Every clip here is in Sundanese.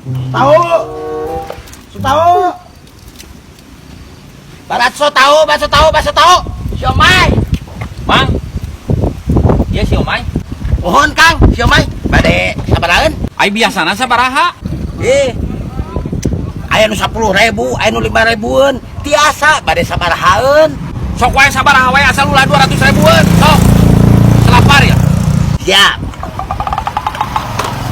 Tahu. Tahu. Bakso tahu, bakso tahu, bakso tahu. Siomay. Mang. Iya siomay. Mohon Kang, siomay. Bade sabarahan? Ai biasana sabaraha? Aya nu 10.000, aya nu 5.000-eun. Tiasa bade sabarahaeun. Sok wae sabaraha wae asal ulah 200 ribuan. Sok. Selapar ya. Siap.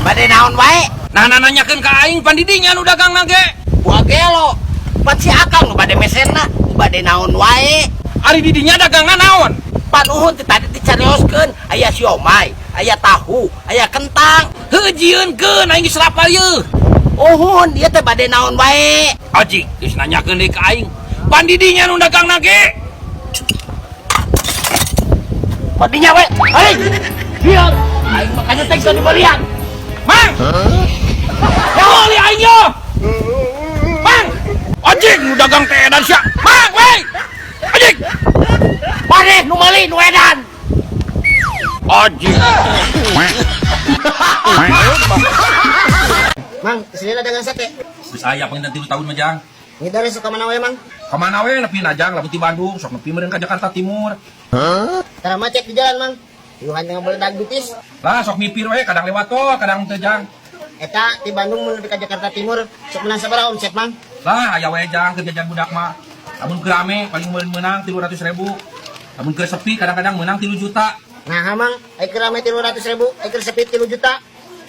Bade naon wae? Nah, nanyakeun ka aing pan didinya nu dagang ge. Buah gelo. Pan si Akang nu bade mesenna, nu bade naon wae. Ari didinya dagangna naon? Pan uhun teh tadi dicarioskeun, aya siomay, aya tahu, aya kentang. Heuh jieunkeun aing geus lapar yeuh. Uhun ieu teh bade naon wae. Aji, geus nanyakeun deui ka aing. Pan didinya nu dagangna ge. Padinya we. Hei. Lihat, aing makanya teh geus dibelian. Mang. Ya oli aing yo. Mang. Anjing nu dagang teh edan sia. Mang, weh. Anjing. Maneh nu meuli nu edan. Anjing. Mang, sini ada dagang sate. Geus aya panginten 3 tahun mah jang. Ngidar suka mana we, Mang? Kamana we nepi na jang lamun ti Bandung sok nepi meureun ka Jakarta Timur. Tara macet di jalan, Mang. Yuhan yang beledag dutis. Lah sok mipir we kadang lewat tol, kadang teu jang. Eta di Bandung mun nepi ka Jakarta Timur sok menang sabaraha omset, Mang? Lah aya we jang keur jajan budak mah. Lamun keur rame paling meunang 300.000. Lamun keur sepi kadang-kadang meunang 3 juta. Nah, Mang, ai keur rame 300.000, ai keur sepi 3 juta.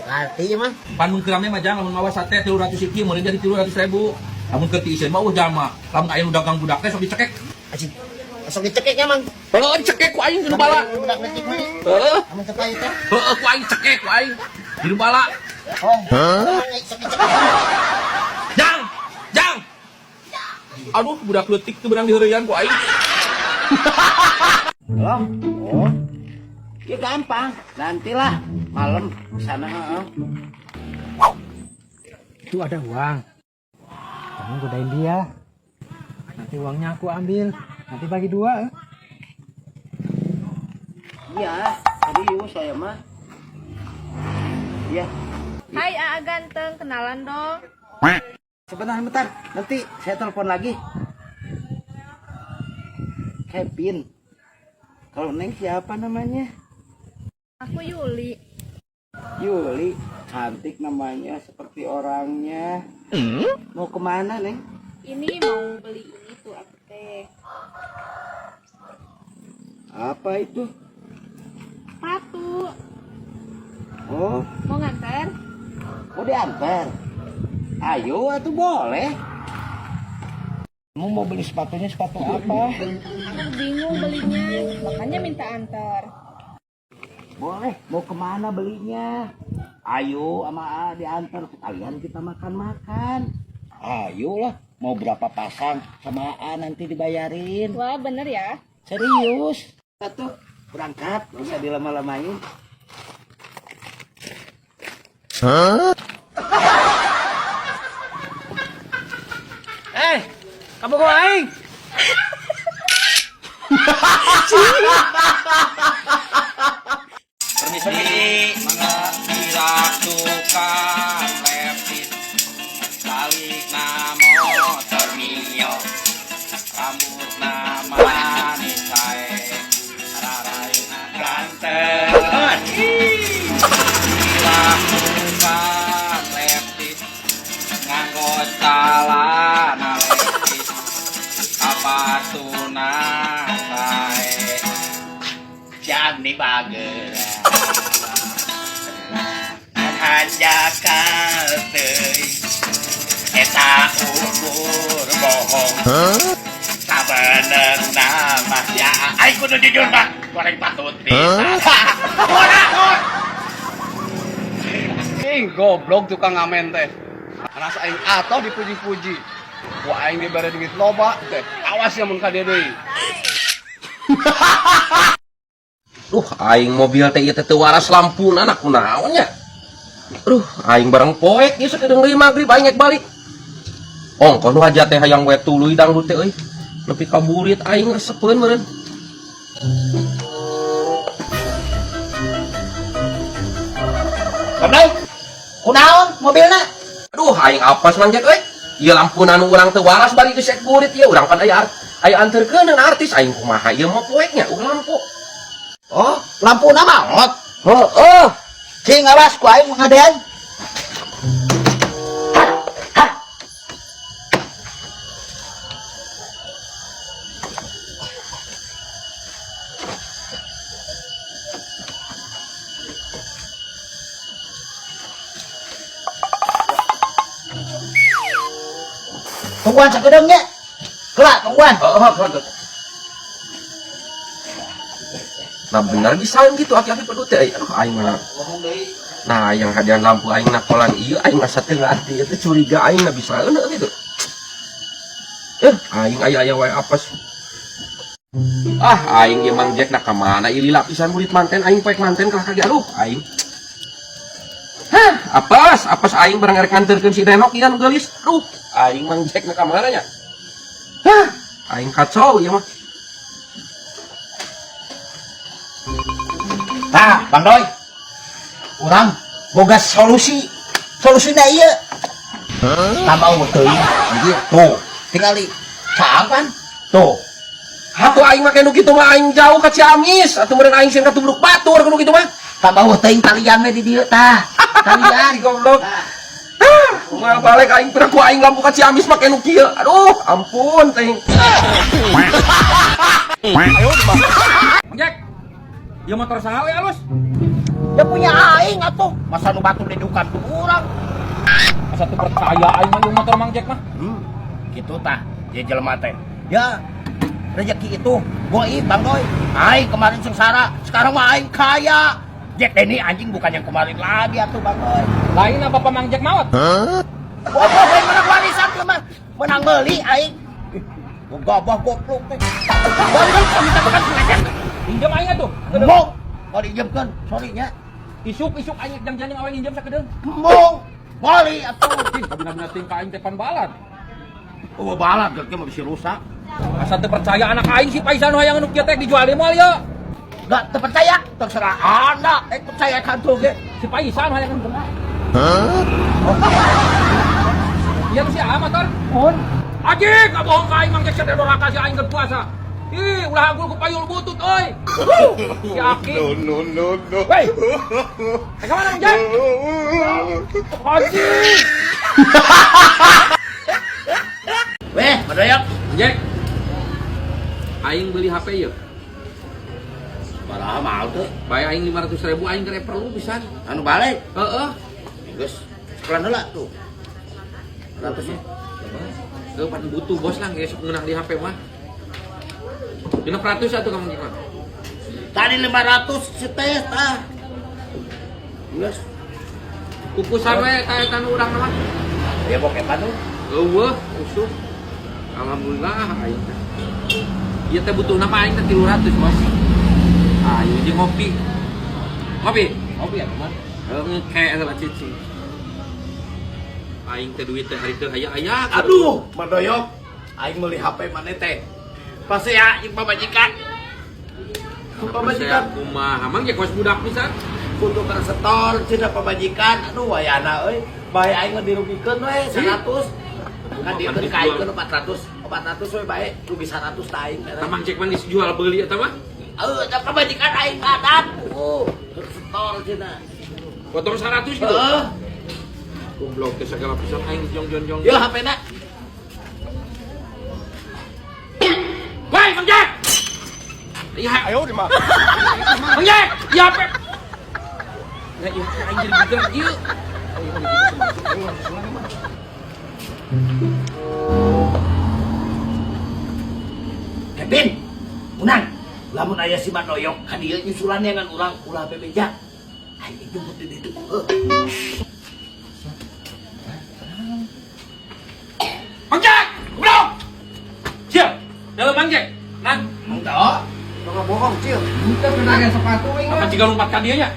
Arti mah. Pan mun keur rame mah jang lamun mawa sate 300 hiji meureun jadi 300.000. Lamun keur tiiseun mah eueuh jalma. Lamun aya nu dagang budak teh sok dicekek. Anjing. Sok dicekek ya, Mang. Heeh dicekek ku aing di bala. Budak leutik meuli. Heeh. Amun teu payu teh. Heeh ku aing cekek ku aing di bala. Oh. Sok dicekek. Jang, jang. Aduh, budak leutik teu beunang diheureuyan ku aing. Halo? Oh. Ya gampang, nantilah malam sana. Heeh. Itu ada uang. Kamu godain dia. Nanti uangnya aku ambil. Nanti bagi dua. Iya, serius saya mah. Iya. Hai Aa ganteng, kenalan dong. Sebentar, bentar. Nanti saya telepon lagi. Kevin. Kalau Neng siapa namanya? Aku Yuli. Yuli. Cantik namanya, seperti orangnya. Mau kemana, Neng? Ini mau beli ini tuh aku teh. Apa itu? Sepatu. Oh, Mau nganter? mau diantar? Ayo, atuh boleh. Kamu mau beli sepatunya sepatu apa? Aku bingung belinya, makanya minta antar. Boleh, mau kemana belinya? Ayo sama A diantar, sekalian kita makan-makan. Ayolah, mau berapa pasang sama A nanti dibayarin. Wah bener ya? Serius. Satu, berangkat, gak usah dilama-lamain. Kamu kok aing? Permisi, mangga dilakukan lepis. Salikna motor Mio, rambutna manis sae, raraina ganteng. Dilakukan lepis, nganggo calana lepis, sapatuna sae. Jani bager. Hanjakal teuing. Eta ukur bohong. Sabenerna mah ya aing kudu jujur mah. Goreng patut pisan. Ing goblok tukang ngamen teh. Rasa aing atau dipuji-puji. Wah aing dibere duit loba teh. Awas ya mun ka dieu deui. Duh, aing mobil teh ieu teh teu waras lampuna anak kunaon nya. Aduh, aing bareng poek ieu sakedeung deui magrib aing rek balik. Ongkoh nu hajat teh hayang we tuluy dangdut teh euy. Nepi ka burit aing resepeun meureun. Kunaon mobilna? Aduh, aing apes Mang Jack euy. Ieu lampuna nu urang teu waras bari geus burit ieu urang pan aya aya anterkeun artis aing kumaha ieu mah poeknya urang lampu. Oh, lampuna maot. Heeh. Cing awas ku aing ngadean. Tungguan sakedeung nya. Kelak tungguan. Heeh, heeh. Nah bener bisa gitu aki-aki pedut teh. Aduh aing mah. Nah yang hadiah lampu aing nakolan ieu aing asa teu ngarti itu curiga aing na bisa euneuh gitu. Aing aya-aya wae apes. Ah aing ieu Mang Jack na ka mana ieu lila pisan murid manten aing poek manten kalah ka ge aduh aing. Hah, apes, apes aing barang arek nganterkeun si Denok ieu nu geulis. Aduh, aing Mang Jack na ka mana nya? Hah, aing kacau ieu mah. Nah, Bang Doi. Urang boga solusi. Solusina ieu. Tambah unggul teuing. Ieu tuh, tingali. Caang tuh. Atuh aing mah nu kitu mah aing jauh ka Ciamis, atuh meureun aing sieun katubruk batur kudu kitu mah. Tambah eueuh teuing talian we di dieu tah. Talian. Goblok. Ah, moal balik aing pira ku aing lampu ka Ciamis make nu kieu. Aduh, ampun teuing. Ayo, Jack. Ieu motor saha we alus? Ya punya aing atuh. Masa nu batur didukan ku urang. Asa teu percaya aing mah ieu motor Mang Jack mah. Gitu tah, dia jelema teh. Ya, rezeki itu goib Bang Doi. Aing kemarin sengsara, sekarang mah aing kaya. Jack Denny anjing bukan yang kemarin lagi atuh Bang Doi. Lain apa Mang Jack maot? Goblok aing menang warisan ieu mah. Menang beli aing. Gobah goblok teh. Goblok minta makan ngajak. Pinjam aing atuh. Embung. Mau diinjemkeun, sorry nya. Isuk-isuk aing jang-jang awe nginjem sakedeung. Embung. Bali atuh. Cing, kabina-bina ting ka aing teh pan balad. Oh, balad ge mah bisa rusak. Asa teu percaya anak aing si Faisal nu hayang nu kieu teh dijual deui moal ieu. Gak terpercaya, terserah anda. Percaya kan tuh ge. Si Faisal nu hayang nu bener. Iya nu si A motor. Pun. Anjing, nggak bohong ka aing Mang Jack sia doraka si aing keur puasa. Ih, ulah anggul ku payul butut euy. Si Aki. No, no, no, no. Woi. Eh, ka mana Mang Jack? Anjing. Weh, Madoyok. Mang Jack. Aing beli HP ieu. Baraha mahal tuh. Bae aing 500.000 aing keur perlu pisan. Anu balik. Heeh. Geus, sekolah heula tuh. Ratusnya. Heuh, pan butuh bos lah geus ngeunah di HP mah. 600 atuh kamu gimana? Tadi 500 si teh tah. Geus. Kukusan we ka eta nu urang mah. Ya bokepan tuh. Eueuh, usuh. Alhamdulillah aing teh. Ieu teh butuhna mah aing teh 300, Bos. Ayo jeung ngopi. Ngopi? Ngopi ya, teman. Heuh, ngeke heula cicing. Aing teh duit teh hari teu aya-aya. Aduh, Madoyok. Aing meuli HP maneh teh. Pasti ya jeung pamajikan. Pamajikan Kumaha Mang Jack kos budak pisan. kudu keur setor cenah pamajikan. Aduh wayana euy. Bae aing mah dirugikeun we 100. Kan diekeun ka aing 400. 400 we bae rugi 100 ta aing Tah Mang Jack mah geus jual beuli eta mah. Heuh, da pamajikan aing ngadat. Keur setor cenah. Potong 100 gitu. Heeh. Goblok teh sagala pisan aing jong-jong-jong. Yo HP-na. Woi, Mang Jack. Iya, ayo di mah. Mang Jack, iya HP. Ya iya aing jadi geger ieu. Kevin, unang, lamun aya si Madoyok ka dieu nyusulan ngan urang ulah bebeja. Aing jemput di ditu. Heuh. Mang Jack, goblok. Siap. Dalam Mang Jack. Nah, Enggak. Bohong bohong, Cil. Henteu kena sepatu aing apa mah. jika lompat ka dieu nya?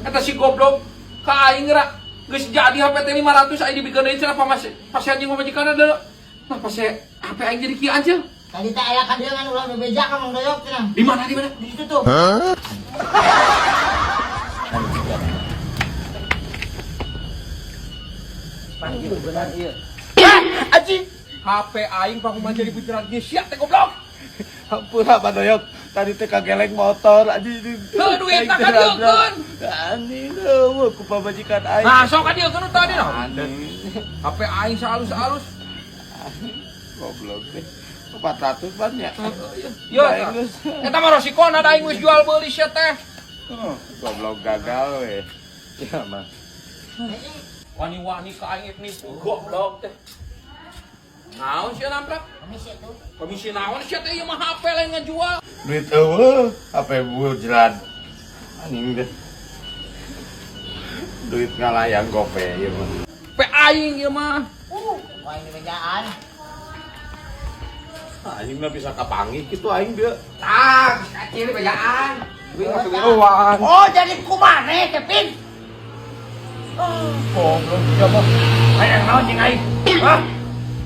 Eta si goblok ka aing geura geus jadi HP teh 500 aing dibikeun deui cenah pas anjing pamajikanna deui. Nah, pas HP aing jadi kieu anjing. Tadi teh aya ka dieu ngan ulah bebeja ka Mang Doyok cenah. Di mana di mana? Di situ tuh. Benar ieu. Anjing. HP aing pakumaha jadi bujerat ge sia teh goblok. Hampura Pak Doyok, tadi teh kageleng motor anjing. Heuh, duitna ka dieukeun. Anjing eueuh ku pamajikan aing. Nah, sok ka dieukeun nu tadi nah. Anjing. HP aing saalus-alus. Goblok teh. 400 ban ya. Yo, Aing geus. eta mah resikona da aing geus jual beuli sia teh. Oh, goblok gagal we. Ya mah. Wani-wani ka aing nipu goblok teh. Naon sia namprak? Komisi tuh. Komisi naon sia teh ieu mah HP lain ngajual. Duit eueuh, HP bujerat. Anjing deh. Duit ngalayang gope ieu mah. HP aing ieu mah. Wah, ini bejaan. Anjing mah bisa kapanggih kitu aing dia. Tah, geus kacil bejaan. Duit mah turuan. Oh, jadi kumane, Kevin? Goblok siapa? Hayang naon jeung aing? Hah?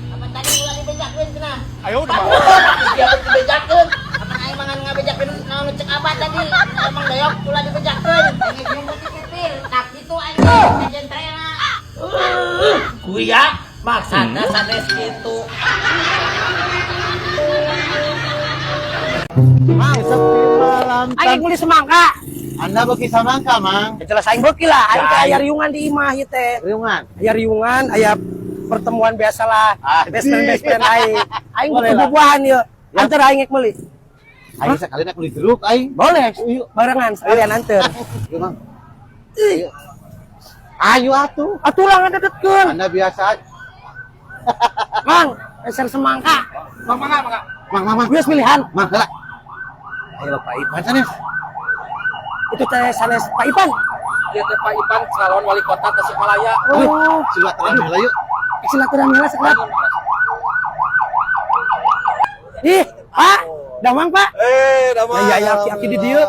Apa tadi ulah dibejakeun cenah? Ayo udah. Dia dibejakeun. Apa aing mangan ngabejakeun naon cek abah tadi? Emang Doyok ulah dibejakeun. Ini jeung Kevin. Tak kitu aing teh jentrena. Kuya maksana sanes kitu. Mang, sepi malam. Aing beli semangka. Anda beuki samangka, Mang. Ya jelas aing beuki lah. Aing teh Ya, aya riungan di imah ieu teh. Riungan. Aya riungan, aya pertemuan biasalah. Ah, Best friend best friend aing. Aing Boleh butuh lah. buah-buahan ieu. Anter aing rek meuli. Aing sekali nak beli jeruk aing. Boleh. Barengan sekalian anter. Yuk, Mang. Ayo. Ayo atuh. Atuh lah ngadedetkeun. Anda biasa. Mang, meser semangka. Mang mangga mangga. Mang, mang, mang. Geus pilihan. Mang, heula. Ayo Pak Ipan sanes. Itu teh sanes Pak Ipan. Ieu teh Pak Ipan calon wali kota Tasikmalaya. Oh, Silaturahmi heula yuk. silaturahmi lah sekelat. Ih, Pak, damang Pak. Eh, damang. Ya, ya, ya, aki-aki di dieu.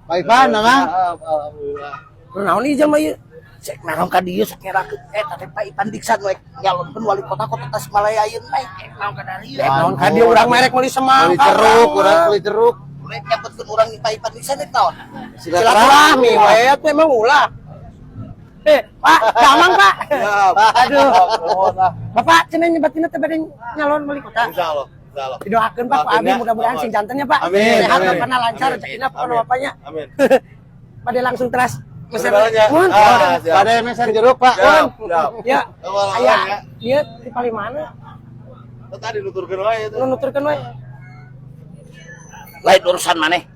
Pak Ipan, damang. Alhamdulillah. Kunaon ieu jelema ieu? Cek naon ka dieu sakerakeun eta teh Pak Ipan Diksan we nyalonkeun wali kota kota Tasikmalaya ayeuna mah cek naon ka dieu. Naon ka dieu urang merek meuli semangka. Beli jeruk, urang beli jeruk. Rek nyebutkeun urang Pak Ipan Diksan rek naon? Silaturahmi we atuh emang ulah. Eh, Pak, damang Pak. Aduh. Bapak cenah nyebatina teh bade nyalon wali kota. Insyaallah, insyaallah. Didoakeun Pak ku Doakeun abi ya. mudah-mudahan sing jantennya Pak. Amin, Sehat amin. bapakna lancar Amin. rezekina pokona Amin. bapaknya. Amin. Bade langsung teras. Sebenarnya. Mun. Ah, siap. Pada meser jeruk, Pak. Siap, siap. Ya. Awal-awal Aya ya. ieu di paling mana? Lu tadi nuturkeun wae itu. Nu nuturkeun we. Lain urusan maneh.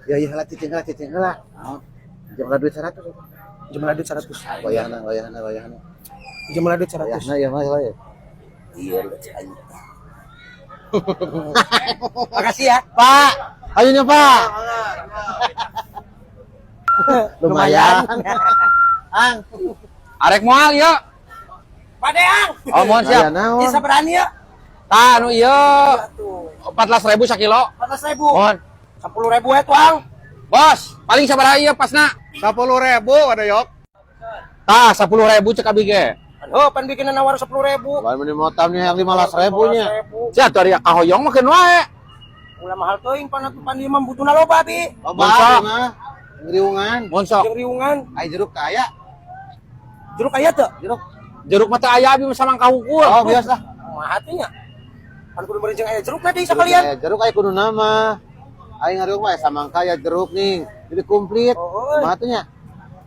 Ya, ya, heula cicing heula, cicing heula. Jumlah duit 100. Jumlah duit 100. Wayahna, wayahna, wayahna. Jumlah duit 100. Wayahna ya mah ya. Iya, cek aing. Makasih ya. Pak, ayo nya, Pak. Lumayan. Ang. Arek moal ieu. Padeang. Oh, mohon siap. Aya naon? Ieu sabaraha ieu? Tah anu ieu 14.000 sakilo. 14.000. Mohon. 10.000 we tuang. Bos, paling sabaraha ieu pasna? 10.000 ada yok. Tah, 10.000 cek abi ge. Aduh, pan bikin nawar 10.000. Lain meni motam nya yang 15.000 nya. Sia atuh ari kahoyong mah keun wae. Ulah mahal teuing pan atuh pan ieu mah butuhna loba bi. Loba Masa? mah. Riungan. Mun sok. Jeung riungan. Ai jeruk kaya. Jeruk aya teu? Jeruk. Jeruk mah teu aya abi mah samangka hungkul. Oh, biasa. Kumaha teh nya? Pan kudu meuri jeung aya jerukna deui sakalian. Aya jeruk aya kudu nama. Aing ngariung mah aya samangka aya jeruk nih. Jadi komplit. Oh, Kumaha tuh nya?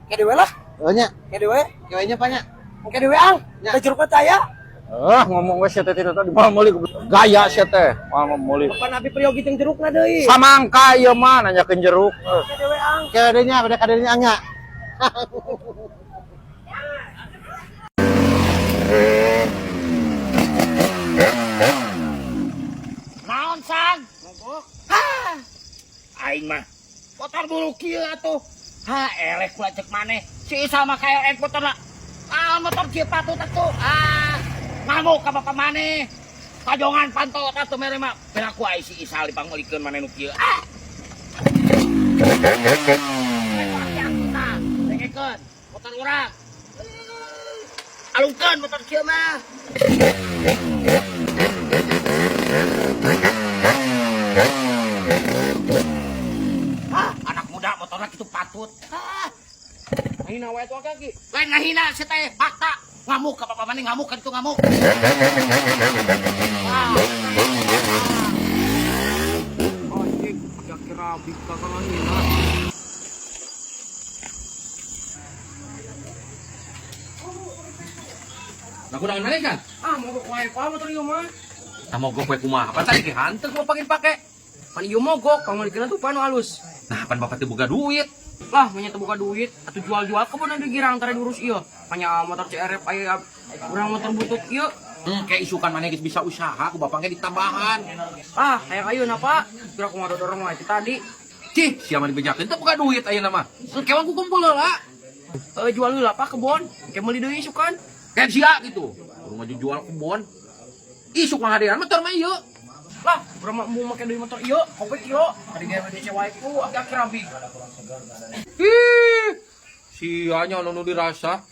Ke dewe lah, Oh nya. ke dewe. Kewe nya Pak nya. Ke dewe ang. Ya. Da jerukna teh aya. Eh, ngomong we sia teh tidak tadi moal meuli goblok. Gaya sia teh, moal meuli. Pan abi priyogi jeung jerukna deui. Samangka ieu mah nanyakeun jeruk. Ke dewe ang. Kewe deui nya, beda kadeunya nya. Naon sang? Hah. Aing mah motor buru kieu atuh. Ha, eleh kula cek maneh. Si Isa mah KLX motorna. Ah, motor kieu patut atuh. Ah, ngamuk ka bapak maneh. Kajongan panto atuh mere mah. Piraku ai si Isa dipangmeulikeun maneh nu kieu. Ah. Nah, dengekeun motor urang. Alungkeun motor kieu mah. Hah, anak muda motorna kitu patut. Hah. Hina wae tuh kaki. Lain ngahina si teh fakta ngamuk ka bapak Bapak mana ngamuk kan itu ngamuk. Anjing, kira kakak ini. Nah, kunaon maneh kan? Ah, mogok wae Pak motor ieu mah. Tah mogok we kumaha? Pan tadi ge hanteu ku bapak pake. Pan ieu mogok, kamu dikira tuh pan halus. Nah, pan bapak teh boga duit. Lah, menya teu boga duit, atuh jual-jual kebun anu girang tara diurus ieu. Hanya motor CRF aya urang motor butut ieu. Kayak isukan maneh geus bisa usaha ku bapak ge ditambahan. Ah, hayang ayeuna Pak. Kira kumaha dodorong wae ti tadi. Cih, sia mah dibejakeun teu boga duit ayeuna mah. Engke ku kumpul heula. Eh, jual heula Pak kebon, engke meuli deui isukan. Kayak sia gitu. Baru maju jual kebon. Isuk mah hadean motor mah ieu. Lah, urang mah mau make deui motor ieu, kopek ieu. Tadi ge DC wae ku agak rabi. Ih, sianya nu dirasa.